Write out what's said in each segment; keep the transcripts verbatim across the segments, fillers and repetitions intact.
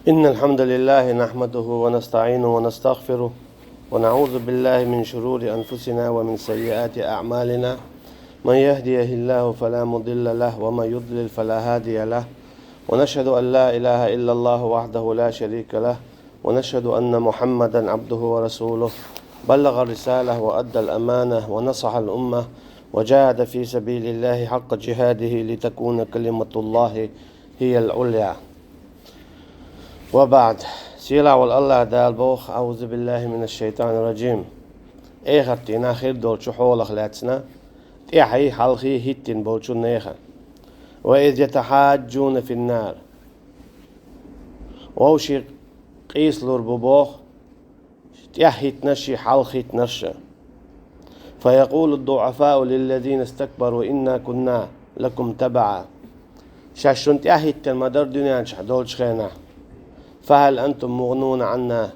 إن الحمد لله نحمده ونستعينه ونستغفره، ونعوذ بالله من شرور أنفسنا ومن سيئات أعمالنا. من يهده الله فلا مضل له، ومن يضلل فلا هادي له. ونشهد أن لا إله إلا الله وحده لا شريك له، ونشهد أن محمدا عبده ورسوله، بلغ الرسالة وأدى الأمانة ونصح الأمة، وجاهد في سبيل الله حق جهاده لتكون كلمة الله هي العليا. وبعد. Сийлахь волу АллахӀ Дала боху: أعوذ بالله من الشيطان الرجيم. Эхартина хир долчу хьолах лаьцна, тӀаьхьий, хьалхий хӀиттина болчу нехан. وإذ يتحاجون في النار. Вовшийн къийсалур бу боху, тӀаьхьа хӀиттинарш а, хьалха хӀиттинарш а. فيقول الضعفاء للذين استكبروا إنا كنا لكم تبعا. Шаьш шуна тӀаьхьа хӀиттина ма дара дуьнен чохь долчу хенахь. فهل أنتم مغنون عنا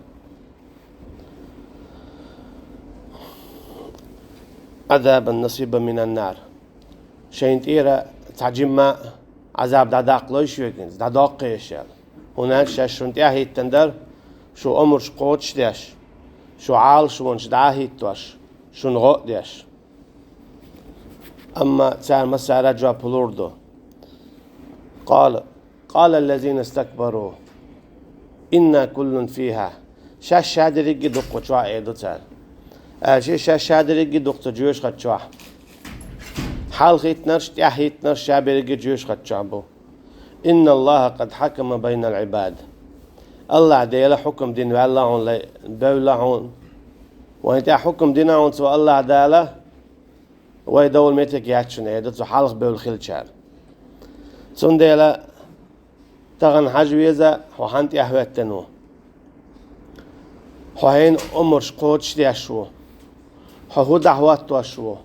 عذابا نصيبا من النار. Шайна тӀера цхьа жимма Ӏазаб дӀадаккхалой шоьга, дӀадоккхуш аьлла. ХӀунда аьлча шаьш шуна тӀаьхьа хӀиттина дара, шу омраш кхочушдеш, шу Ӏалашонаш дӀа а хӀиттош, шуна гӀо а деш. Амма цара массара а жоп лур ду. قال قال الذين استكبروا إنا كل فيها. Шаьш ша дерриге а дукха чохь, эр ду цара. Аьлча шаьш ша дерриге а дукха цу жоьжахати чохь. Хьалха хӀиттинарш, тӀаьхьа хӀиттинарш ша берриге а жоьжахати чохь бу. إن الله قد حكم بين العباد. АллахӀ Дела хьукам дина ваьлла хьуна, лай, бевлла хьуна. Вайн тӀехь хьукам дина хьуна цу АллахӀ Дала, вай довла меттиг яц шуна, эр ду цу хьалха бевлла хиллачара. Цундела тахана хьажа веза хьо хьанна тӀаьхьахӀоьттина ву. Хьо хьайна омраш кхочушдеш ву. Хьо хӀун дӀахӀоттош ву.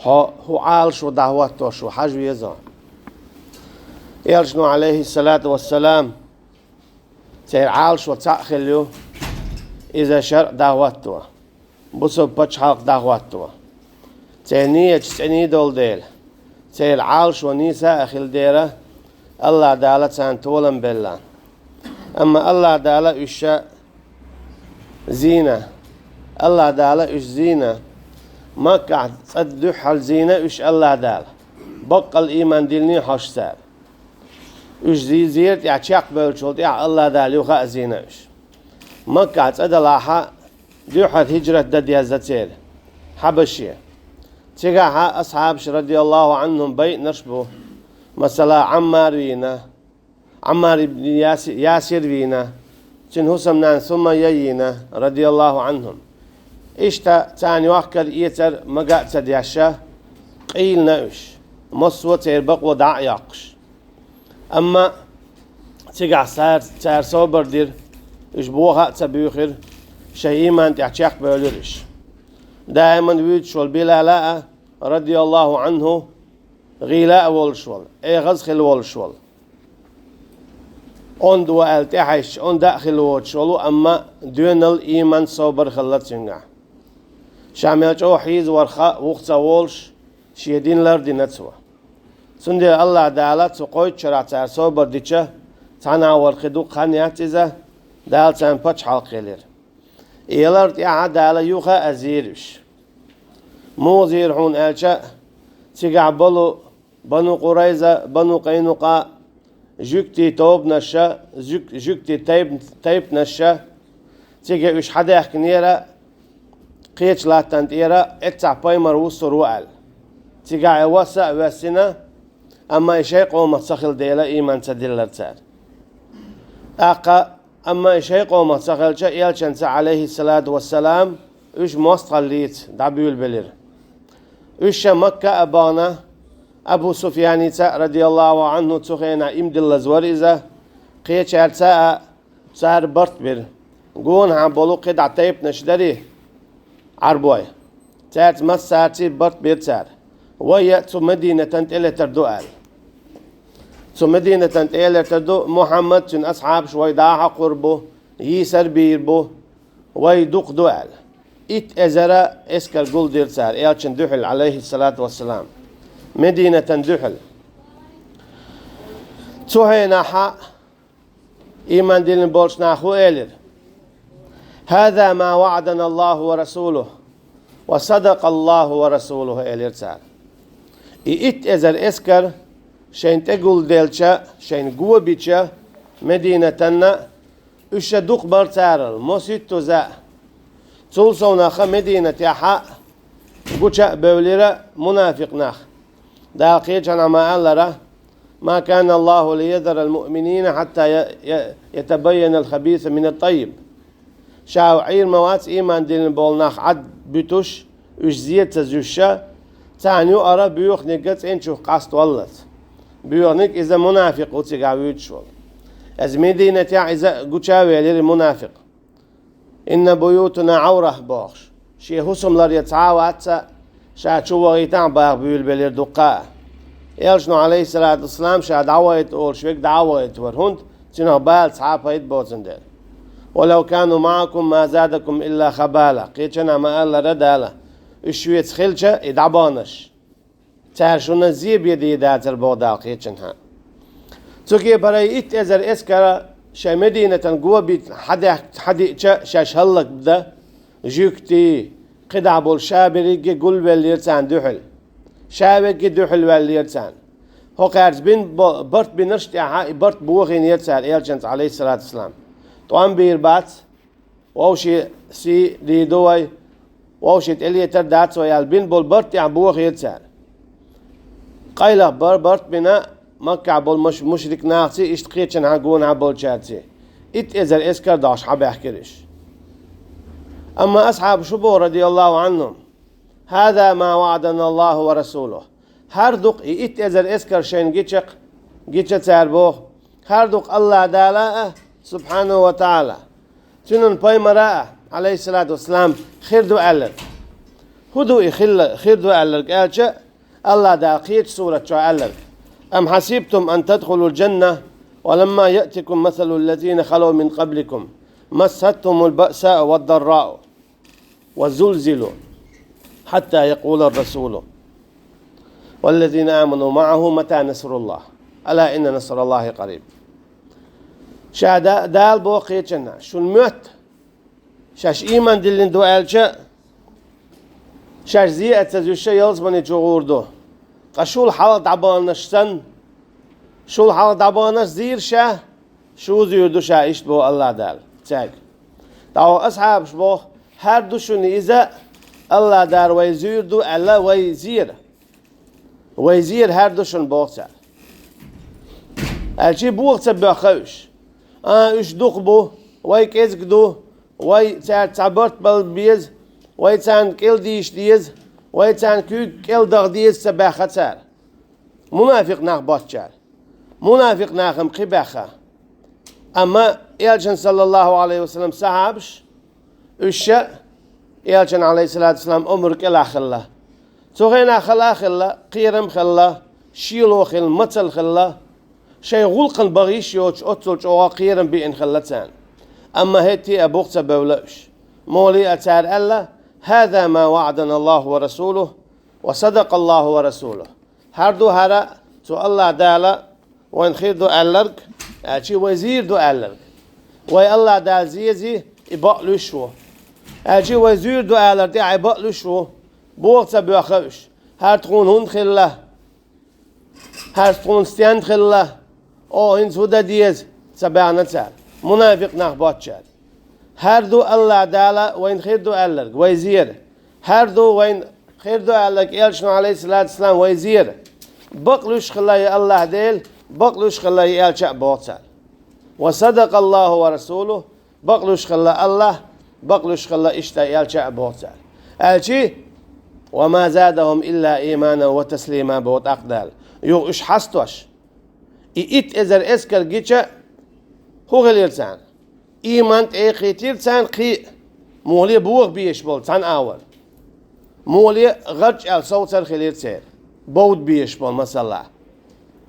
Хьо хӀун Ӏалашо дӀахӀоттош ву, хьажа веза хьо. Элчано, Ӏалайхиссалату вассалам, церан Ӏалашо цхьаъ хилла ю, иза шарӀ дӀахӀотто, бусалба пачхьалкх дӀахӀотто. Церан нийяташ цӀена долу дела, церан Ӏалашо нийса а хилла дела, АллахӀ Дала царна толам белла. Амма АллахӀ Дала уьш ша зийна, АллахӀ Дала уьш зийна, Маккахь цӀа дуьххьал зийна уьш АллахӀ Дала, баккъал ийман диллиний хьожуш цара. Уьш зи-, зийра тӀехь чекхбевллачул тӀаьхьа АллахӀ Дала юха а зийна уьш. Маккахь цӀа далахь а, дуьххьара хӀиджрат дан дезна церан Хьабаше. Цигахь а асхьабаш, радияллаху Ӏанхум, байинарш бу. Масала, Ӏаммар вийна, Ӏаммар ибн Яси-, Ясир вийна, цуьнан хӀусамнана Сумайя йийна, радияллаху Ӏанхум. Иштта царна йохкар-эцар мага а ца деш, къийлина уьш, массо а церан бакъо дӀа а йоккхуш. Амма цигахь цара, цара собар дира, уьш боха а ца буьйхира, шайн ийман тӀехь чекхбевлира уьш. Даиман вуьйцуш волу Билала а, радияллаху Ӏанху, гӀийла а волуш волу, эгӀаз хилла волуш волу. Онда ву аьлла тӀехьаьжча, онда а хилла воцуш волу, амма доьналла, ийман, собар хилла цуьнгахь. Ша мел чӀогӀа хьийзаварх а вуха ца волуш, шен дин лардина цо. Цундела АллахӀ Дала цу кхойтта шарахь цара собар дича, цхьана а вара кхин дукха хан яц иза, Дала царна пачхьалкх елира. И ялар тӀехь а Дала юха а зийра уьш. Муха зийра хьуна аьлча, цигахь болу Бану Къурайза, Бану Къайнукъа, жуьгтийн тобанаш а, жуьг-, жуьгтийн тайп-, тайпанаш а, цига уьш хьадаьхкинера, кхечу латтана тӀера эццахь пайхамар вуссур ву аьлла. Цигахь и васса а воьссина, амма и шайн къомах ца хилла дела, ийман ца диллара цара. ТӀаккха, амма и шайн къомах ца хилча, элчанца, Ӏалайхиссалату вассалам, уьш мостагӀаллица дӀабуьйлабелира. Уьш ша Макка а бахана, Абу Суфьяница, радияллаху Ӏанху, цу хенахь имдиллаза вара иза, кхечаьрца а цара барт бира. Гонахьа болу кхидӀа тайпанаш дарий, Ӏарбой. Цаьрца массаьрций барт бира цара. Вай а цу Мединатан тӀелетар ду аьлла. Цу Мединатан тӀелетар ду, Мухьаммад, цуьнан асхьабаш вай дӀахьакхур бу, йийсар бийр бу, вай дукха ду аьлла. Итт эзара эскар гулдира цара, элчан дуьхьал, Ӏалайхиссалату вассалам. Мединатан дуьхьал. Цу хенахьа Ийман диллина болчу наха хӀун элира? «ХӀаза ма ваӀадана Аллаху ва расулуху, ва садакъа Аллаху ва расулуху», — элира цара. И итт эзар эскар шайна тӀегулделча, шайна го бича Мединатана, уьш ша дукха бара царал, маситтаза а. Цул совнаха Мединатехьа гуча а бевлира мунафикъ нах. Дала кхечанхьа ма-аллара: «Ма кана Аллаху лиязара ал-муъминина хьатта я-, я-, ятабайяна ал-хабиса мина ат-таййиб». Ша Ӏийр ма вац ийман диллина болу нах Ӏад буьтуш, уьш зе ца зуьйш, царна юкъара боьханиг цӀенчух къаставаллалц. Боьханиг иза мунафикъ ву цигахь вуьйцуш волу. Иза Мединатехь иза гуча а велира мунафикъ. «Инна буютана Ӏавра», — бохуш. Шен хӀусам лар ян цхьа а вац, ша чу вахийтахь а баха буьйлабелира дуккха а. Элчано, Ӏалайхиссалату вассалам, ша дӀавахийта олуш верг дӀа а вахийтавора, хӀунда цуьнах бала цхьа а пайда боцун дела. «Ва лав кану маӀакум ма задакум илла хабала». Кхечанхьа ма-аллара Дала: уьш шуьца хилча, и дӀабаханарш, цара шуна зе бен дийр дацара, боху Дала кхечанхьа. Цу кепара и итт эзар эскар шайн Мединатан го битина хьадаьхк-, хьадиъча, шаьш хӀаллакдан, жуьгтий, кхидӀа болу ша берриге гулвеллера царна дуьхьал. Ша верриге дуьхьал ваьллера царна. ХӀокхаьрца бин бо-, барт бинарш тӀехьа и барт бохийнера цара Элчанца, Ӏалайхиссалату вассалам. ТӀом бийр бац, вовшийн сий дийр ду вай, вовшийн тӀелетар дац вай аьлла, бин болу барт тӀехь бохийра цара. Къайлаха бар-, барт бина Маккахь болу муш-, мушрик нахаций, иштта кхечанхьа гонахьа болчаьрций. Итт эзар эскар дохьуш хьабаьхкира уьш. Амма асхьабаш хӀун боху, радияллаху Ӏанхум: «ХӀаза ма ваӀадана Аллаху ва расулуху». ХӀара ду-кх и итт эзар эскар шайна гича-кх, гича цара боху. ХӀара ду-кх АллахӀ Дала а, субхьанаху ва таӀала, Цуьнан пайхамара а, Ӏалайхиссалату вассалам, хир ду аьлларг. ХӀун ду и хилла-, хир ду аьлларг аьлча, АллахӀ Дала кхечу сурат чохь аьлларг: «Ам хьасибтум ан тадхулул джанна, ва ламма яътикум масалул лазина халав мин къабликум, массатхумул баъсау вад-даррау, ва зулзилу, хьатта якъулар расулу, валлазина аману маӀаху мата насруллахӀ, ала инна насраллахӀи къариб». Ша да-, Дала боху кхечанхьа: шуна моьтту, шаьш ийман диллина ду аьлча, шаьш зе а ца зуьйш ялсамани чу гӀур ду. Ткъа шул хьалха дӀабаханарш санна, шул хьалха дӀабаханарш зийра ша, шу а зуьйр ду ша, иштта боху АллахӀ Дала цаьрга. ТӀаккха асхьабаш боху: «ХӀара ду шуна иза, АллахӀ Дала вай зуьйр ду аьлла, вай зера». Вай зера хӀара ду шуна, боху цара. Аьлча боху ца боьхха уьш. А, уьш дукха бу, вай кӀезиг ду, вай цаьрца цхьа барт бала беза, вай царна кӀел дийша деза, вай царна куьйга кӀел даха деза ца баьхха цара. Мунафикъ нах боцчара. Мунафикъ нахам кхин баьхха. Амма Элчан, саллаллаху Ӏалайхи ва саллам, сахьабаш, уьш ша Элчан, Ӏалайхиссалату вассалам, омра кӀелахь хилла. Цу хенахь хала а хилла, кхерам а хилла, шело а хилла, мацалла а хилла, шайн гӀуллакхана баха йиш йоцуш, оццул чӀогӀа кхерам биъна хилла царна. Амма хӀетте а бух ца бевлла уьш. Моле а цара аьлла: «ХӀаза ма ваӀадана Аллаху ва расулуху, ва садакъа Аллаху ва расулуху». ХӀара ду хӀара цу АллахӀ Дала вайна хир ду аьлларг, аьлча вай зийр ду аьлларг. Вай АллахӀ Дала зези, и бакълуьйш ву. Аьлча вай зуьйр ду аьллар тӀехь и бакълуьйш ву. Боху ца боьхха уьш: «ХӀара тхуна хӀунда хилла? ХӀара тхуна стенна хилла? О, хӀинца хӀун дан деза?» Ца баьхна цара. Мунафикъ нах боцчара. ХӀара ду АллахӀ Дала вайна хир ду аьлларг, вай зера. ХӀара ду вайна хир ду аьлларг, Элчано, Ӏалайхиссалату вассалам, вай зера. Бакълуьйш хилла и АллахӀ Дела, бакълуьйш хилла и Элча а, боху цара. «Ва садакъа Аллаху ва расулуху», бакълуьйш хилла АллахӀ, бакълуьйш хилла иштта Элча а, боху цара. Аьлча: «Ва ма задахум илла ийманан ва таслима», боху тӀаккха Дала. Юха уьш хьастош, и итт эзар эскар гича, хӀун хилира царна? Ийман тӀе а кхийтира царна кхин а, муххале боха безаш болу цхьана агӀор. Муххале гӀарч аьлла совцар хилира церан, бовда безаш болу, масала.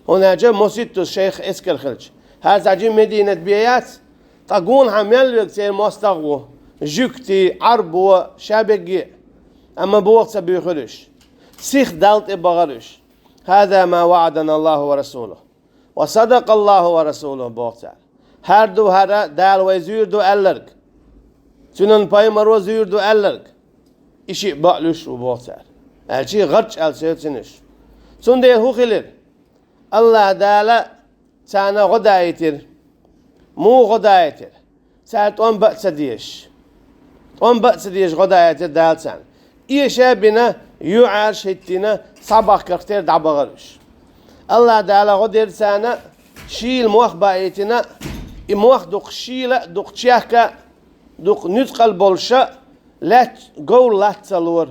ХӀунда аьлча маситтаза шайх эскар хилча, хӀара цхьа жима Мединат бен яц, ткъа гонахьа мел верг церан мостагӀа ву, жуьгтий, Ӏарбо, ша берриге а. Амма боха ца буьйхира уьш. Сиха Далла тӀе бахара уьш. «ХӀаза ма ваӀадана Аллаху ва расулуху, ва садакъа Аллаху ва расулуху», боху цара. ХӀара ду хӀара Дала вай зуьйр ду аьлларг, цуьнан пайхамаро зуьйр ду аьлларг, и шиъ бакълуьйш ву боху цара. Аьлча гӀарч аьлла соьцинаш. Цундела хӀун хилира? АллахӀ Дала царна гӀо даийтира. Муха гӀо даийтира? Цара тӀом бан а ца дезаш. ТӀом бан а ца дезаш гӀо даийтира Дала царна. Эша а бина, юьхьӀаьржа хӀиттийна, схьабахкарх тера дӀабахара уьш. АллахӀ Дала гӀо дира царна, шийла мох баийтина, и мох дукха шийла а, дукха чехка а, дукха нуьцкъала болуша а, лаьтта говр лаца ца лора,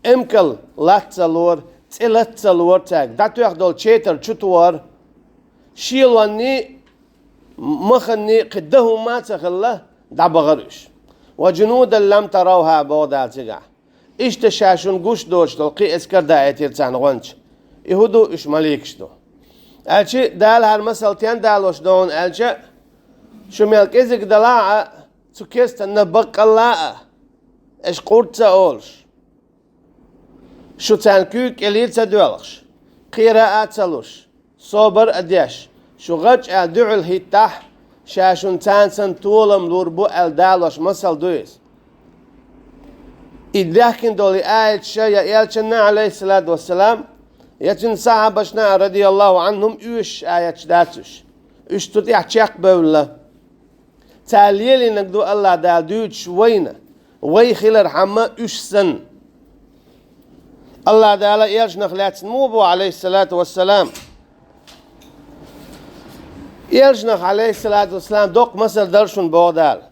эмкал лаца ца лора, цӀе лаца ца лора цаьрга, дӀатоьхна долу четар чу тохара, шелонний, маханний кхин дан хӀумма а ца хилла, дӀабахара уьш. «Ва джунудан лам таравха», боху Дала цигахь. Иштта ша шуна гуш доцуш долу кхин эскар даийтира царна гӀоьнча. И хӀун ду? Уьш маликаш ду. Аьлча Дала хӀара масал стенна далош ду хьуна аьлча, шу мел кӀезиг далахь а, цу кестанна баккъалла а, аша къурд ца олуш, шу царна куьйга кӀелий ца доьлхуш, кхера а ца луш, собар а деш, шу гӀарч аьлла дуьхьал хӀиттахь, ша шуна царна санна толам лур бу аьлла далош масал ду иза. И даьхкина долу и аяташ я элчанна, Ӏалайхиссалату вассалам, я цуьнан сахьабашна, радияллаху Ӏанхум, оьшуш аяташ дац уьш. Уьш цу тӀехь чекхбевлла. Цара лелийнарг ду АллахӀ Дала дуьйцуш вайна, вай хилархьама уьш санна. АллахӀ Дала элчанах лаьцна муха боху, Ӏалайхиссалату вассалам? Элчанах, Ӏалайхиссалату вассалам, доккха масал дара шуна, боху Дала.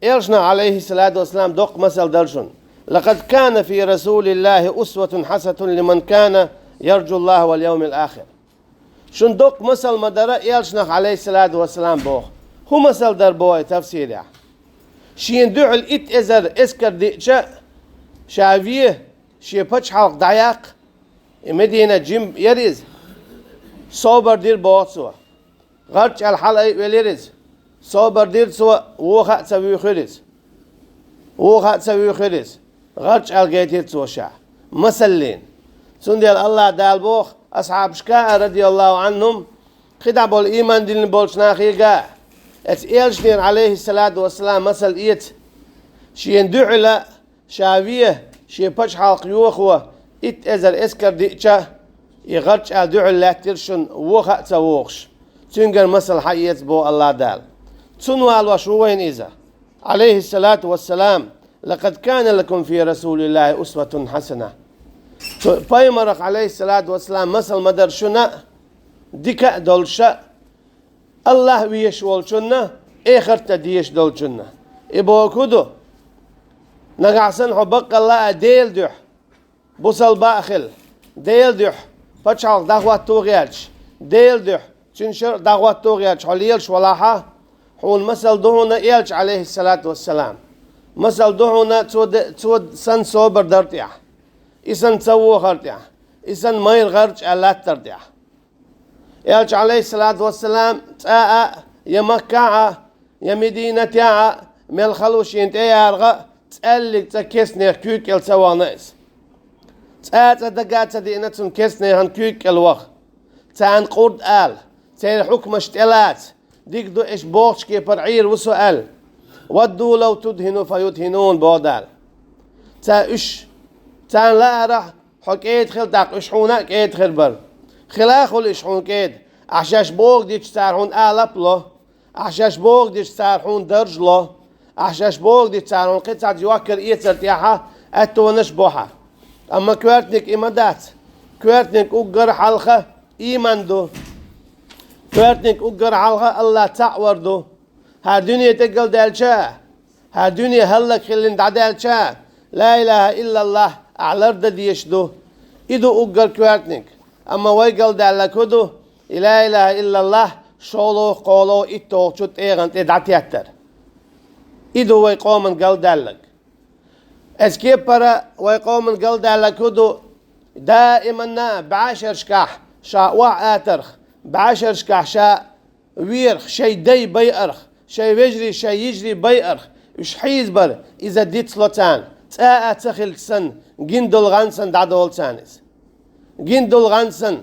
Элчанах, Ӏалайхиссалату вассалам, доккха масал дара шуна. «Лакъад кана фи Расулиллахи усватун хьасанатун лиман кана ярджуллаха вал йовмал ахир». Шуна доккха масал ма дара элчанах, Ӏалайхиссалату вассалам, боху. ХӀун масал дара боху и тафсирехь? Шена дуьхьал итт эзар эскар диъча, ша ве, шен пачхьалкх дӀаяккха, и Медина жим яра иза. Собар дира боху цо. ГӀарч аьлла хьала а велира иза. Собар дира цо, вуха а ца вуьйхира иза. Вуха а ца вуьйхира иза. ГӀарч аьлла гайтира цо ша. Масаллина. Цундела АллахӀ Дала боху асхьабашка а, радияллаху Ӏанхум, кхидӀа болу ийман диллина болчу нахега а, эцу элчанера, Ӏалайхиссалату вассалам, масал эца. Шена дуьхьала ша ве, шен пачхьалкх йохо, итт эзар эскар диъча, и гӀарч аьлла дуьхьал лаьттира шуна, вуха а ца вохуш. Цуьнгара масал хьаэца боху АллахӀ Дала. Цунна валош ву вайна иза. Ӏалайхиссалату вассалам, «Лакъад кана лакум фи Расулиллахи усватун хьасана». Цу пайхамарах, Ӏалайхиссалату вассалам, масал ма дара шуна, дика а долуша, АллахӀ везаш волчунна, эхарта дезаш долчунна. И боху хӀун ду? Нагахь санна хьо баккъалла а Делан дуьхьа бусалба а хила, Делан дуьхьа пачхьалкх дӀахӀотто гӀерташ, Делан дуьхьа, цуьнан шарӀ дӀахӀотто гӀерташ хьо лелаш валахьа, хьуна масал ду хьуна элча, Ӏалайхиссалату вассалам. Масал ду хьуна цо де-, цо санна собар дар тӀехь, и санна ца вохар тӀехь, и санна майра гӀарч аьлла латтар тӀехь. Элча, Ӏалайхиссалату вассалам, цкъа а, я Маккахь а, я Мединатехь а, мел хала ву шена тӀеяргӀа а, цкъа а цӀа кестанех куьйга кӀел ца вахана иза. Цкъа а цӀа дага а ца деана цунна кестанехана куьйга кӀел ваха. Царна къурд ала, церан хьукмаш тӀелаца, дика ду, аша бохучу кепара Ӏийр ву со аьлла. «Вадду лав тудхину фа юдхинун», боху Дала. Ца уьш, царна лаарахь, хьо кӀеда хила, тӀаккха уьш хьуна а кӀеда хир бара. Хила а хуьлу уьш хьуна кӀеда, ахь шаьш бохург дича цара хьуна алап а ло, ахь шаьш бохург дича цара хьуна дарж а ло, ахь шаьш бохург дича цара хьуна кхин цхьа йоккхар эцар тӀехьа аьттонаш а бо хьан. Амма коьртаниг и ма дац. Коьртаниг уггар хьалха ийман ду. Коьртаниг уггар хьалха АллахӀ цхьаъ вар ду. ХӀара дуьне тӀе галдаьлча а, хӀара дуьне хӀаллакьхиллина дӀадаьлча а, ла илаха иллаллахӀ ахь лардан дезаш ду. И ду уггар коьртаниг. Амма вай галдаьлларг хӀун ду? И ла илаха иллаллахӀ шолгӀа, кхоалгӀа, итталгӀачу тӀегӀан тӀе дӀатеттар. И ду вай къоман галдаьлларг. Эцу кепара вай къоман галдаьлларг хӀун ду? Даиманна бӀешерашкахь ша охьаатарх, бӀешерашкахь ша верах, шайн дай байарх, шайн вежарий, шайн йижарий байарх, уьш хьийзабар, иза дицло царна, цкъа а ца хилча санна, гина долу гӀан санна дӀадолу царна иза. Гина долу гӀан санна,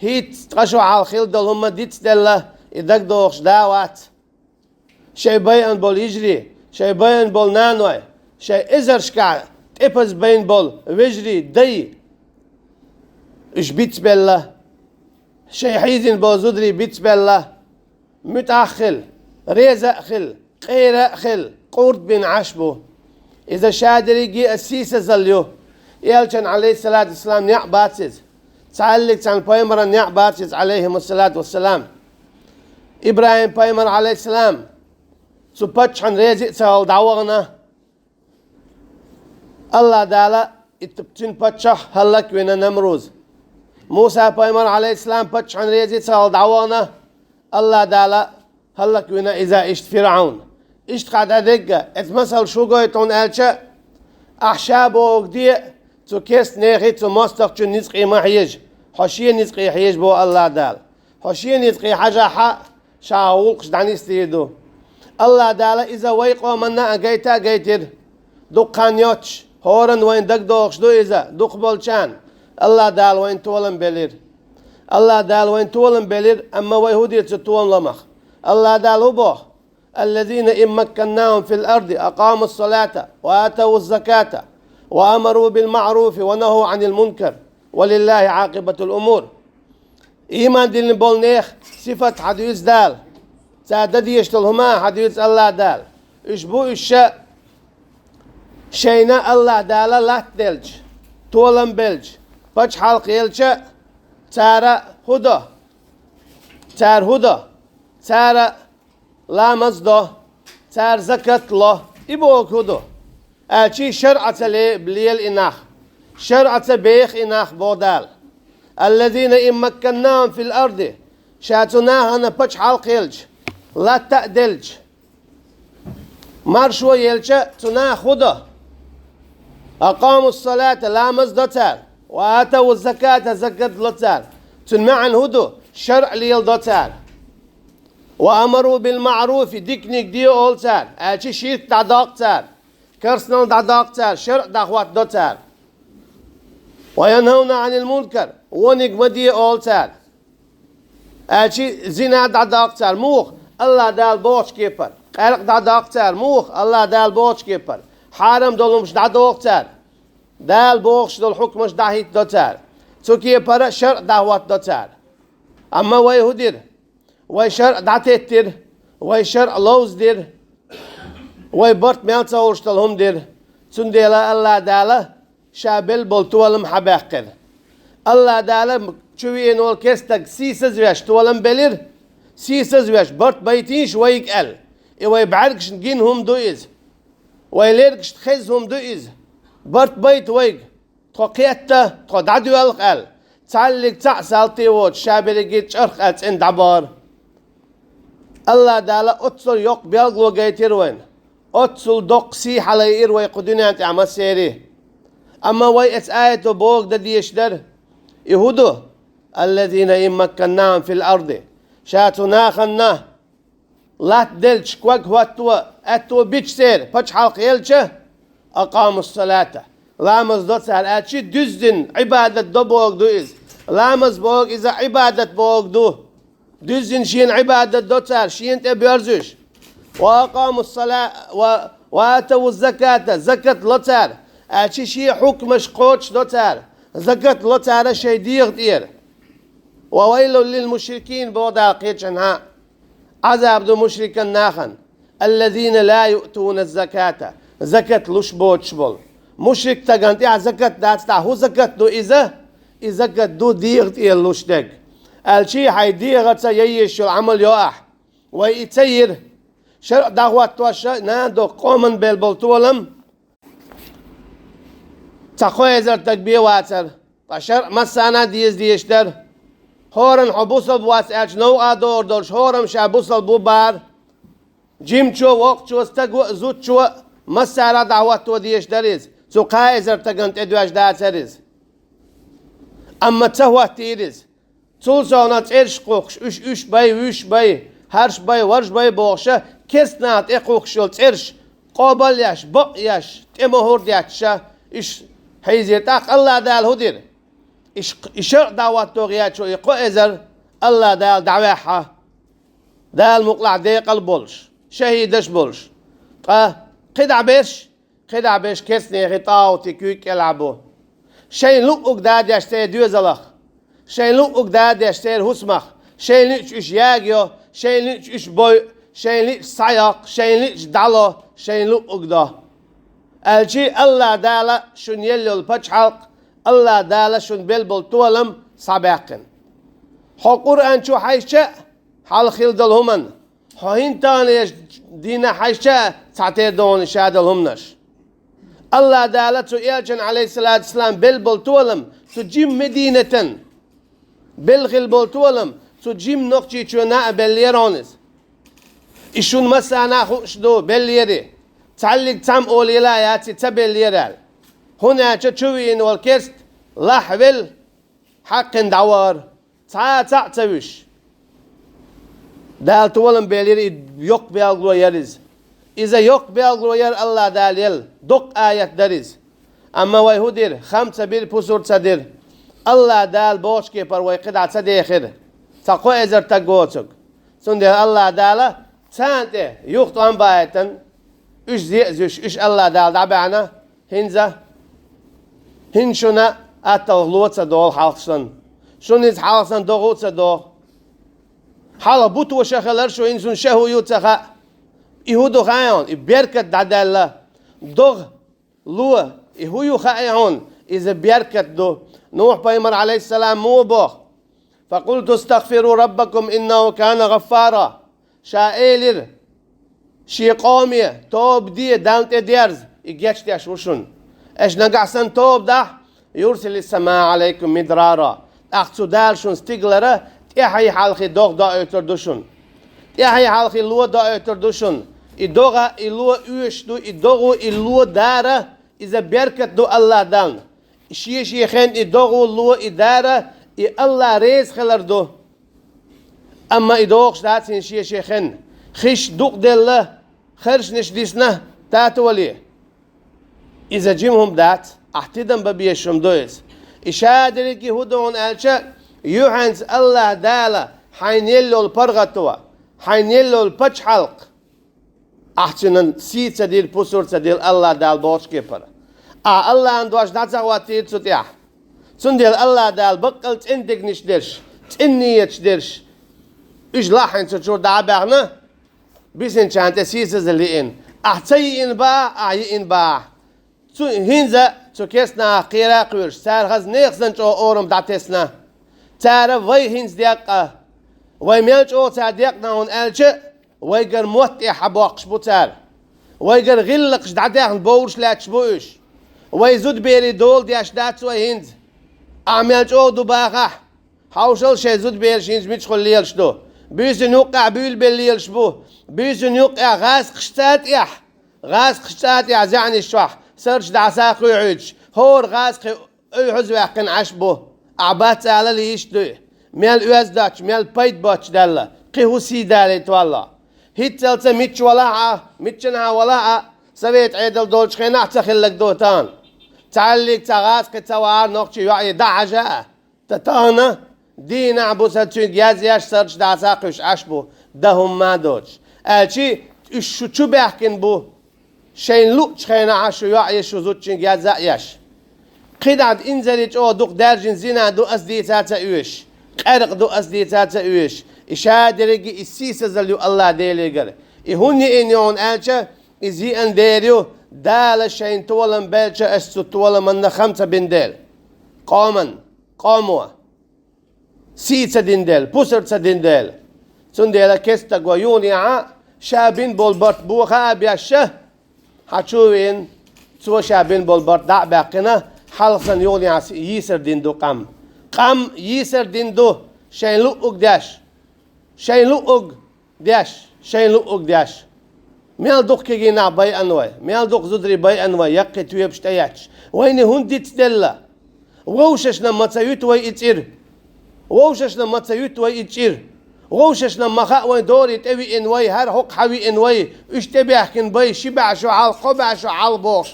хӀинцца ткъа шо хьалха хилла долу хӀума дицделла, и дагадогӀуш да а вац. шайн байъина болу йижарий, шайн байъина болу наной, шайн эзаршкахь тӀепаза байна болу вежарий, дай, уьш бицбелла, шайн хьийзина болу зударий бицбелла, муьтӀахь а хила, реза а хила, къера а хила, къурд бина Ӏаш бу. Иза ша дерриге а сийсазалла ю. Элчан, Ӏалайхиссалату вассалам, некъ бац иза. Цхьаьллиг цхьана пайхамаран некъ бац иза, Ӏалайхимуссалату вассалам. ИбрахӀим-пайхамар, Ӏалайхиссалам, цу паччахьна реза а ца хилла дӀавахана. АллахӀ Дала и т-, цуьнан паччахь хӀаллаквина Намруз. Муса-пайхамар, Ӏалайхиссалам, паччахьна реза а ца хилла дӀавахана. АллахӀ Дала хӀаллаквина иза иштта ФирӀавн. Иштта хьан дӀадегга, эцу масалш хӀун гойту хьуна аьлча, ахь ша бохург де, цу керстанехи цу мостагӀчун ницкъе ма хьежа, хьо шен ницкъе хьежа боху АллахӀ Дала. Хьо шен ницкъе хьажахь, ша хьан гӀуллакхаш дӀанисдийр ду. АллахӀ Дала иза вай къоманна а гайта а гайтира. Дукха хан йоццуш, хӀоранна вайна дагадогӀуш ду иза, дукхахболчарна. АллахӀ Дала вайна толам белира. АллахӀ Дала вайна толам белира, амма вай хӀун дира цу толамах? АллахӀ Дала хӀун боху? الذين إن مكناهم في الأرض أقاموا الصلاة وآتوا الزكاة وأمروا بالمعروف ونهوا عن المنكر ولله عاقبة الأمور. Ийман диллина болу нехан сифат хьан дуьйцу Дала? Цара дан дезаш долу хӀума хьан дуьйцу АллахӀ Дала? Уьш бу уьш ша шайна АллахӀ Дала латта делча, толам белча, пачхьалкх елча, цара хӀун до? Цара хӀун до? Цара ламаз до, цара закат ло, и бохург хӀун ду? Аьлчи шаръаца ле-, лела и нах, шаръаца беха и нах, боху Дала. الذين إن مكناهم في الأرض, ша цу нахана пачхьалкх елча, латта а делча, маршо елча, цу наха хӀун до? أقاموا الصلاة, ламаз до цара, وآتوا الزكاة, закат ло цара. Цуьнан маьӀна хӀун ду? ШаръӀ леладо цара. وأمروا بالمعروف, диканиг де олу цара, аьлчи ширк дӀадоккху цара, керстанал дӀадоккху цара, шаръ дӀахӀоттадо цара. وينهون عن المنكر, вониг ма де олу цара, аьлчи зина дӀадоккху цара. Муха? АллахӀ Дала бохучу кепара. Къаьркъа дӀадоккху цара. Муха? АллахӀ Дала бохучу кепара. Хьарам долу хӀумаш дӀадоху цара. Дала бохуш долу хьукмаш дӀахӀиттадо цара. Цу кепара шаръ дӀахӀоттадо цара. Амма вай хӀун дира? Вай шаръ дӀатеттира, вай шаръ ловзадира, вай барт мел ца хуьлуш долу хӀума дира. Цундела АллахӀ Дала ша белла болу толам хьабаьккхира. АллахӀ Дала чу веана волу керстаг сийсазвеш толам белира, сийсазвеш, барт байтийша вайга аьлла, и вай бӀаьргашна гина хӀума ду иза, вай лергашна хезна хӀума ду иза, барт байта вайга. Тхо кхетта, тхо дӀадоьлху аьлла, цхьаьллиг цхьаъ салтий воцуш, ша берриге чӀарх аьлла цӀена дӀабахара. АллахӀ Дала оццул йоккха билгало гайтира вайна, оццул доккха сий хьалайира вай кху дуьнен тӀехь массерий. Амма вай эцу аято бохург дан дезаш дара. И хӀун ду? الذين إن مكناهم في الأرض. Ша цу нахана латта делча, ког хӀотто, аьтто бича церан, пачхьалкх елча, أقاموا الصلاة, ламаз до цара, аьлчи дуьззина Ӏибадат до бохург ду иза. Ламаз бохург иза Ӏибадат бохург ду. Дуьззина шена Ӏибадат до цара, шена тӀе боьрзуьйтуш. وأقاموا الصلاة و-، وآتوا الزكاة, закат ло цара, аьлчи шен хьукмаш кхочушдо цара, закат ло цара шайн дегӀа тӀера. وويل للمشركين, боху Дала кхечанхьа. Ӏазаб ду мушрикан нахана. الذين لا يؤتون الزكاة, закат луш боцуш болу. Мушрик стагана тӀехь закат дац, тӀаккха хӀун закат ду иза? И закат ду дегӀа тӀера луш дерг. Аьлчи хьайн дегӀаца яйеш йолу Ӏамал йо ахь. Вай и ца йира. ШарӀ дӀахӀоттош нана доккху къоман белла болу толам. Цхьа кхо эзар стаг бен вацара, ткъа шарӀ массарна а деза дезаш дара. ХӀоранна хьо бусалба вац аьлча, новкъа догӀур долуш, хӀорамма ша бусалба ву бара. Жимачо, воккхачо, стаго а, зудчо а, массара а дӀахӀотто дезаш дара иза. Цу кхаа эзар стагана тӀедоьжна дацара иза. Амма ца хӀоттийра иза. Цул совнаха цӀераш кхухкуш, уьш уьш бай, вуьш бай, хӀорш бай, ворхӀ бай бохуша, керстанаха тӀекхухкуш йолу цӀераш къобал еш, бакъ еш, тӀе мохӀар детташа, уьш хьийзира. ТӀаккха АллахӀ Дала хӀун дира? И ш-, и шарӀ дӀахӀотто гӀерташ йолу и кхо эзар АллахӀ Дала дӀаваьхьа, Дала мукъалахь декъал болуш, шахӀидаш болуш. Ткъа кхидӀа берш, кхидӀа берш кестнехи тӀагӀути куьйга кӀелахь бу. Шайн луъуг дадеш церан доьзалах, шайн луъуг дадеш церан хӀусамах, шайн лиъча уьш ягайо, шайн лиъча уьш бойу, шайн лиъча схьайоккху, шайн лиъча дӀало, шайн луъуг до. Аьлчи, АллахӀ Дала шуна елла йолу пачхьалкх, АллахӀ Дала шуна белла болу толам схьабаьккхина. Хьо Къуръан чу хьаьжча а, хьалха хилла долу хӀуманна, хьо хӀинца тахана еш дийнахь хьаьжча а, цхьатерра догӀуна ша долу хӀуманаш. АллахӀ Дала цу элчан, Ӏалайхиссалату вассалам, белла болу толам цу жимма Мединатан белла хилла болу толам цу жимма Нохчийчоьнна а беллера хьуна иза. И шуна массарна а хууш ду, беллера. Цхьаллиг цхьамма олийла а яц и ца беллера аьлла. ХӀунда аьлча чу вийна волу керста лахь велла, хьаькхина дӀавахара, цхьа а цхьаъ ца вуьсуш. Дала толам белира, и йоккха белгало яра иза. Иза йоккха белгало яра АллахӀ Дала елла, доккха аят дара иза. Амма вай хӀун дира, хам ца бира, пусар ца дира. АллахӀ Дала бохучу кепара вай кхидӀа ца дехира, цхьа кхо эзар стаг воцург. Цундела АллахӀ Дала царна тӀе юха тӀом баийтина, уьш зе а зуьйш, уьш АллахӀ Дала дӀабаьхьна, хӀинца, хӀинца шуна атталха ло ца догӀу хьалха санна. Шуна иза хьалха санна догӀу а ца догӀу. Хьалха бутт ваша хилар шу, хӀинца шуна ша хӀун ю ца хаьа. И хӀун ду хаьий хьуна? И беркат дӀадаьлла. ДогӀа, ло, и хӀун ю хаьий хьуна? Иза беркат ду. Нухь-пайхамар, Ӏалайхиссалам, муха боху: «Факъулту истагъфиру раббакум, иннаху кана гъаффара». Ша элира шен къоме: «Тоба де, Далла тӀедерза, и гечдеш ву шуна. Аша нагахь санна тоба дахь, юрсилис-самаа Ӏалайкум мидрара». ТӀаккха цу Дала шуна стигалара тӀаьхьий хьалхий догӀа доуьйтур ду шуна. ТӀаьхьий хьалхий ло доуьйтур ду шуна. И догӀа, и ло оьшуш ду, и догӀа, и ло дара, иза беркат ду АллахӀ Далла. Шен-шен хенна и догӀа, ло, и дара, и АллахӀ реза хилар ду. Амма и догӀуш дац хӀинца шен-шен хенна. Хиш дукъ делла, харшнаш дисна, тата вале. Иза жима хӀума дац, ахь тидам бан безаш хӀума ду иза. И ша дерриге хӀун ду хьуна аьлча, юьхьанца АллахӀ Дала хьайна елла йолу паргӀато, хьайна елла йолу пачхьалкх. Ахь цуьнан сий ца дира, пусар ца дира АллахӀ Дала бохучу кепара. Ахь АллахӀан дош дӀа ца хӀоттийра цу тӀехь. Цундела АллахӀ Дала баккъал цӀена дегнаш дерш, цӀена нийяташ дерш, уьш лахьанца чуьра дӀа а баьхна, бисинчарна тӀе сийсазалла йиъна. Ахь ца йиъна бахахь, ахь йиъна бахахь. Цу хӀинца цу кестнахах кхера а кхоьруш, цара хаза нехан санна чӀогӀа орам дӀатесна. Цара вай хӀинца декъа, вай мел чӀогӀа цара декъна хьуна аьлча, вайгара мотт тӀехь хьабоккхуш бу цара. Вайгара гӀиллакхаш дӀадаьхна бовлуш лаьтташ бу уьш. Вай зудаберийн дола деш дац вай хӀинца. Ахь мел чӀогӀа ду бахахь, хьовшал шайн зудабераш хӀинца мичахула лелаш ду. Буьйсанна юккъехь буьйлабелла лелаш бу. Буьйсанна юккъехь гӀазкхашца тӀехь, гӀазкхашца тӀехь зӀенаш чохь сарч дӀаса а кхуьйхьуьйтуш, хӀора гӀазкхи ойхьузваьккхина Ӏаш бу. Ахь бац алал иштта дуй. Мел оьзда доцуш, мел пайда боцуш даьлла, кхин хӀун сий далийта валло. ХӀинццалца мичча валахь а, миччанхьа валахь а, совет Ӏедал долчу хенахь ца хилларг ду тахана. Цхьаллиг цхьа гӀазкхи ца вахьара нохчийн йоӀе дӀахьажа а. Ткъа тахана дийнахь-бусалба цуьнга язъеш, сарч дӀаса а кхуьйсуш Ӏаш бу, дан хӀумма а доцуш. Аьлчи уьш шу чу баьхкина бу, шайна луъучу хенахь шу йоӀе, шу зудчуьнга язъа а еш. КхидӀа инзаре чӀогӀа дукха даьржина зина ду ас дийца а ца оьшуш, къаьркъа ду ас дийца а ца оьшуш. И ша дерриге и сийсазалла ю АллахӀ Делегара. И хӀунда йиъна ю хьуна аьлча, иза йиъна дера ю, Дала шайна толам белча, ас цу толаманна хам ца бина дела. Къоман, къомо сий ца дина дела, пусар ца дина дела. Цундела кестаго юханехьа ша бина болу барт боха а беш ша, хьан чу а веана, цо ша бина болу барт дӀа а баьккхина, хьалха санна юханехьа йийсар дина ду къам. Къам йийсар дина ду, шайн луъуг деш, шайн луъуг деш, шайн луъуг деш. Мел дукха кегий нах байъана вай, мел дукха зударий байъана вай, яккхий тоьпаш тӀеетташ. Вайна хӀунда дицделла? Вовшашна ма ца юьту вай и цӀира. Вовшашна ма ца юьту вай и чӀира. Вовшашна ма хаьа вайн дори тӀевиъна вай, хӀара хӀокху хьан виъна вай, уьш тӀебаьхкина бай, ши бӀе шо хьалха, кхо бӀе шо хьалха бохуш.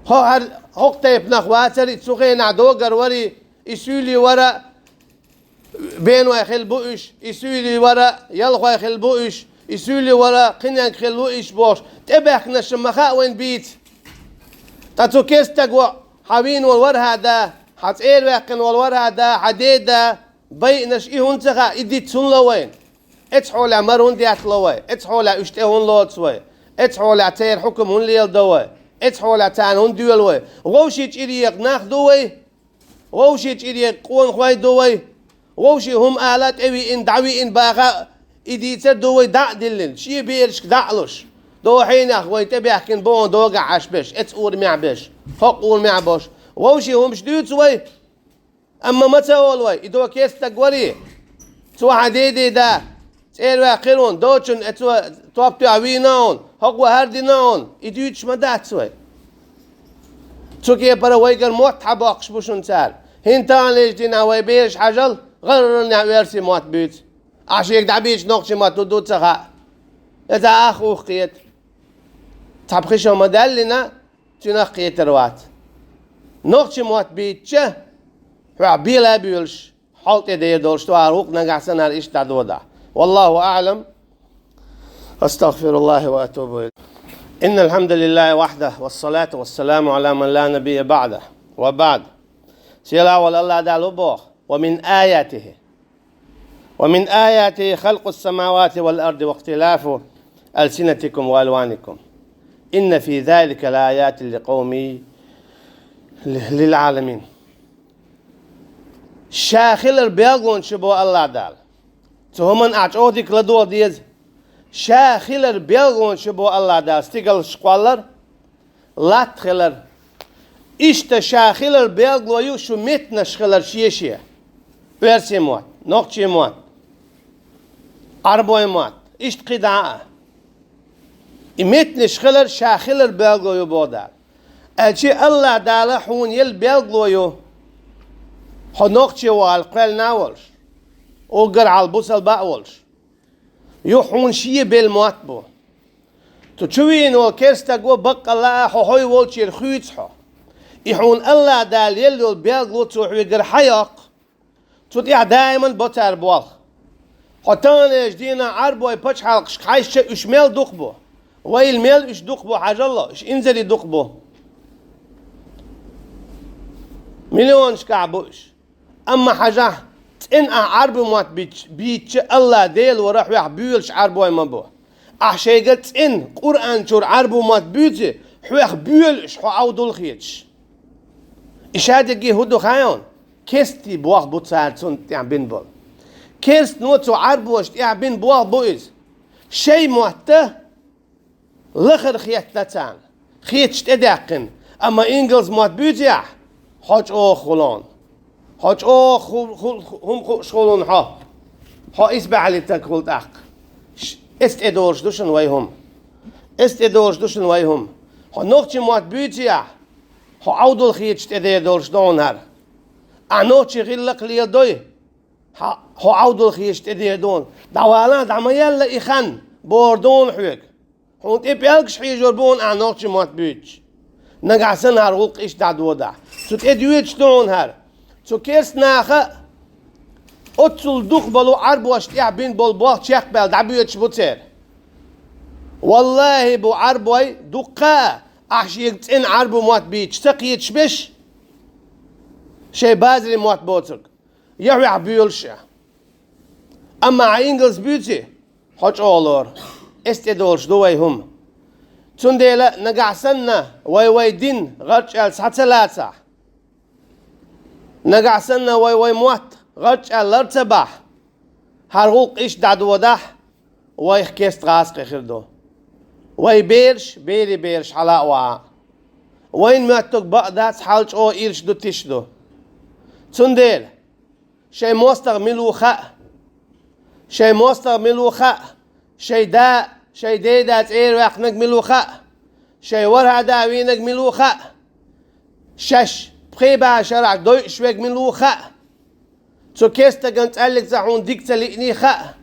ХӀо хӀара хӀокху тайпанах вацари, цу хенахь догар вари, и суьйлий вара, беной хилла бу уьш, и суьйлий вара, ялхой хилла бу уьш, и суьйле вара, кхиненга хилла ву иш бохуш, тӀебаьхкинарш ма хаьа вайна бийца. Ткъа цу керста стага хьан вийна волу вархьа да, хьан цӀера ваьккхина волу вархьа да, хьан ден да, байинарш и хӀунда ца хаьа, и диц хӀунда ло вайна? Эцу хьолехь мара хӀунда деттало вай? Эцу хьолехь уьш тӀе хӀунда лоцу вай? Эцу хьолехь церан хьукам хӀунда леладо вай? Эцу хьолехь царна хӀунда доьлу вай? Вовшийн чӀиръега нах ду вай? Вовшийн чӀиръега къонахой ду вай? Вовшийн хӀума ала, тӀевиъна, дӀавиъна баха, и дийцар ду вай дӀа а диллина, шен берашка дӀа а луш? Дохьийнех вай тӀебаьхкина боху догахь Ӏаш берш, эцу урамехь берш, хӀокху урамехь болуш. Вовшийн хӀумаш дуьйцу вай? Амма ма ца олу вай, и до керста стаг варий? Цо хьан ден да, цӀера ваьккхира хьуна, доцчунна эцо топ тоьхна вийна хьуна, хӀокхо хӀара дина хьуна, и дуьйцуш ма дац вай. Цу кепара вайгара мотт хьан боккхуш бу шуна цара? ХӀинца таханлерчу дийнахь вай бераш хьажал, гӀарраннехь оьрсийн мотт буьйцу. Ахь шега дӀабийцича нохчийн мотт хӀун ду ца хаьа. Иза ах ух кхета. Цхьа пхи шо ма-даьллина, цуьнах кхетар вац. Нохчийн мотт бийцича, хьоьх бела а боьлуш, хьол тӀе дер долуш ду, хӀара гӀуллакх нагахь санна хӀара иштта дӀадодахь. والله أعلم. أستغفر الله وأتوب إليه. إن الحمد لله وحده، والصلاة والسلام على من لا نبي بعده. وبعد. Сийлахь волу АллахӀ Дала ву боху: ومن آياته ومن آياته خلق السماوات والأرض واختلاف ألسنتكم وألوانكم إن في ذلك لآيات لقوم للعالمين. Ша хилар белгалонаш ю боху АллахӀ Дала. Цу хӀуманна ахь чӀогӀа дика ладогӀа деза. Ша хилар белгалонаш ю боху АллахӀ Дала, стигалш кхоллар, латта хилар. Иштта ша хилар белгало ю шу меттанаш хилар шен-шен. Оьрсийн мотт, нохчийн мотт, Ӏарбойн мотт, иштта кхидӀа а. И меттанаш хилар ша хилар белгало ю боху Дала. Аьлча АллахӀ Дала хьуна елла белгало ю. Хьо нохчи вала кхоьллина а волуш, уггар хьалха бусалба а волуш. Юха хьуна шен белла мотт бу. Цу чу вийна волу керста стаг ву, баккъалла а хьо хьой волчуьра хуьйцу хьо. И хьуна АллахӀ Дала елла йолу белгало цо хьоьгара хьан йоккху? Цу тӀехь даиман бо цара болх. Хьо таханлерчу дийнахь Ӏарбой пачхьалкхашка хьаьжча, уьш мел дукха бу? Вайла мел уьш дукха бу, хьажал, уьш инзаре дукха бу? Миллионашкахь бу уьш. Амма хьажахь, цӀена ахь Ӏарбой мотт бийц-, бийцча, АллахӀ Дела вара хьоьх боьлуш Ӏарбой ма бу. Ахь шайга цӀена Къуръан чуьра Ӏарбой мотт буьйций, хьоьх боьлуш, хьо Ӏовдал хеташ. И шадерриге хӀун ду хаьий хьуна? Керстийн болх бу цара цунна тӀехь бина болу. Керстано цу Ӏарбошна тӀехь бина болх бу иза. Шайн мотт лахара хетта царна, хеташ тӀедаьккхина. Амма ингалс мотт буьйций ахь, хьо чӀогӀа хуьлу хьуна. Хьо чӀогӀа ху-, ху-, ху-, хӀума хууш хуьлу хьуна хьо. Хьо исбаьхьаллин стаг хуьлу тӀаккха. Ш-, эцу тӀедолуш ду шуна вай хӀума. Эцу тӀедолуш ду шуна вай хӀума. Хьо нохчийн мотт буьйций ахь, хьо Ӏовдал хеташ тӀедер долуш ду хьуна хӀара. Ахь нохчийн гӀиллакх леладой, хьо, хьо Ӏовдал хеташ тӀедер ду хьуна. ДӀавала, дӀа ма яьлла и хан, бохур ду хьуна хьоьга. Хьуна тӀе пӀелгаш хьийжор бу хьуна ахь нохчийн мотт буьйцуш. Нагахь санна хӀара гӀуллакх иштта дӀадодахь. Цу тӀе доьдуш ду хьуна хӀара. Цу керста наха оццул дукха болу Ӏарбошна тӀехь бина болу болх чекхбаьлла дӀабоьдуш бу церан. ВаллахӀи, бу Ӏарбой дуккха а, ахь шега цӀена Ӏарбой мотт бийцаш ца кхеташ берш, шайн базарийн мотт боцург. Я хьоьх боьлуш а. Амма ахь ингалс буьйций, хьо чӀогӀа лору. Эцу тӀедолуш ду вай хӀума. Цундела нагахь санна вай вай дин гӀарчӀ аьлла схьа ца лацахь, нагахь санна вай вай мотт гӀарчӀ аьлла лар ца бахь, хӀара гӀуллакх иштта дӀадодахь, вайх керста гӀазкхи хир ду. Вай бераш, берийн бераш хьала а ваха. Вайн моьттург бакъ дац, хьал чӀогӀа ирча ду, тиша ду. Цундела шайн мостагӀа мила ву хаьа. Шайн мостагӀа мила ву хаьа. Шайн да, шайн ден да цӀера ваьккхинарг мила ву хаьа. Шайн вархьа да вийнарг мила ву хаьа. Шаьш пхи бӀе шарахь дойуш верг мила ву хаьа. Цу керста стагана цкъа а хьуна дика ца лиъний хаьа.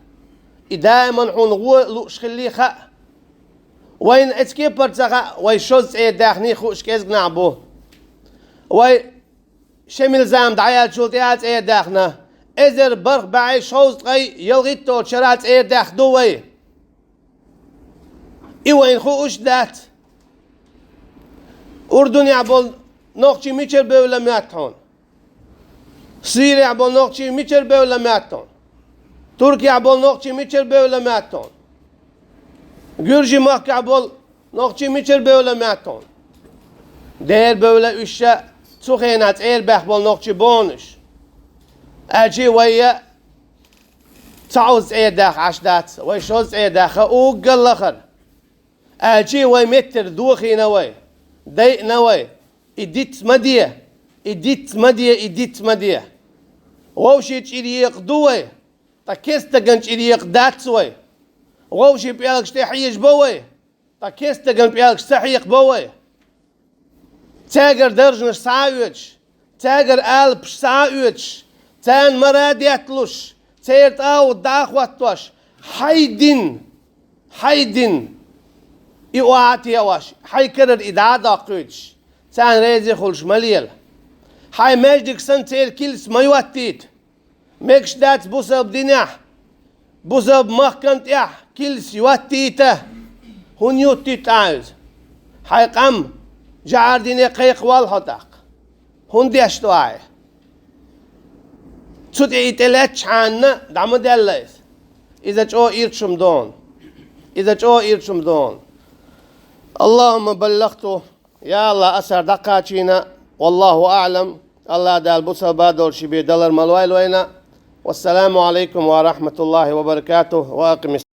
И даиман хьуна гӀо лууш хиллий хаьа. Вайна эцу кепара ца хаьа, вай шозза цӀера даьхний хууш кӀезиг нах бу. Вай шемилзам дӀаяьллачул тӀаьхьа цӀера даьхна, эзар бархӀ бӀе шовзткъе ялхитталгӀачу шарахь цӀера даьхна ду вай. И вайна хууш дац. Урдунехь болу нохчий мичара бевлла моьтту хьуна? Сирехь болу нохчий мичара бевлла моьтту хьуна? Туркехь болу нохчий мичара бевлла моьтту хьуна? Гуьржийн махкахь болу нохчий мичара бевлла моьтту хьуна? Дера бевлла уьш а, цу хенахь цӀера баьхна болу нохчий боху уьш. Аьлча вай я цхьа оза цӀера даьхна Ӏаш дац, вай шозза цӀера даьхна уггар лахара. Аьлча вай меттара дохийна вай, дайъина вай, и диц ма де, и диц ма де, и диц ма де. Вовшийн чӀир екъа ду вай, ткъа керста стагана чӀир екъа дац вай. Вовшийн пӀелгаш тӀе хьежабо вай, ткъа керста стагана пӀелгаш ца хьекхабо вай. Цаьргара даржанаш схьа а оьцуш, цаьргара алапаш схьа а оьцуш, царна мара а детталуш, церан тӀагӀут дӀа а хӀоттош, хьайн дин, хьайн дин и охьа а тоьуш, хьайн карара и дӀа а доккхуьйтуш, царна реза хуьлуш ма лела. Хьайн маьждиг санна церан килс ма йоттийта. Мегаш дац бусалба динехь, бусалба махкана тӀехь килс йоттийта. ХӀунда юттуьйту ахьа иза? Хьайн къам жӀар дине кхайкхавалла хьо тӀаккха. ХӀунда деш ду ахьа? Цу тӀе и тӀелаьцчхьана дӀа ма даьлла иза. Иза чӀогӀа ирчу хӀума ду хьуна. Иза чӀогӀа ирчу хӀума ду хьуна. Аллахумма баллахту. Я АллахӀ, аса дӀакхачийна, валлаху аӀлам, АллахӀ Дала бусалба долуш бен далар ма лойла вайна. Вассаламу алайкум ва рахматуллахи ва баракатух. Ва акъимис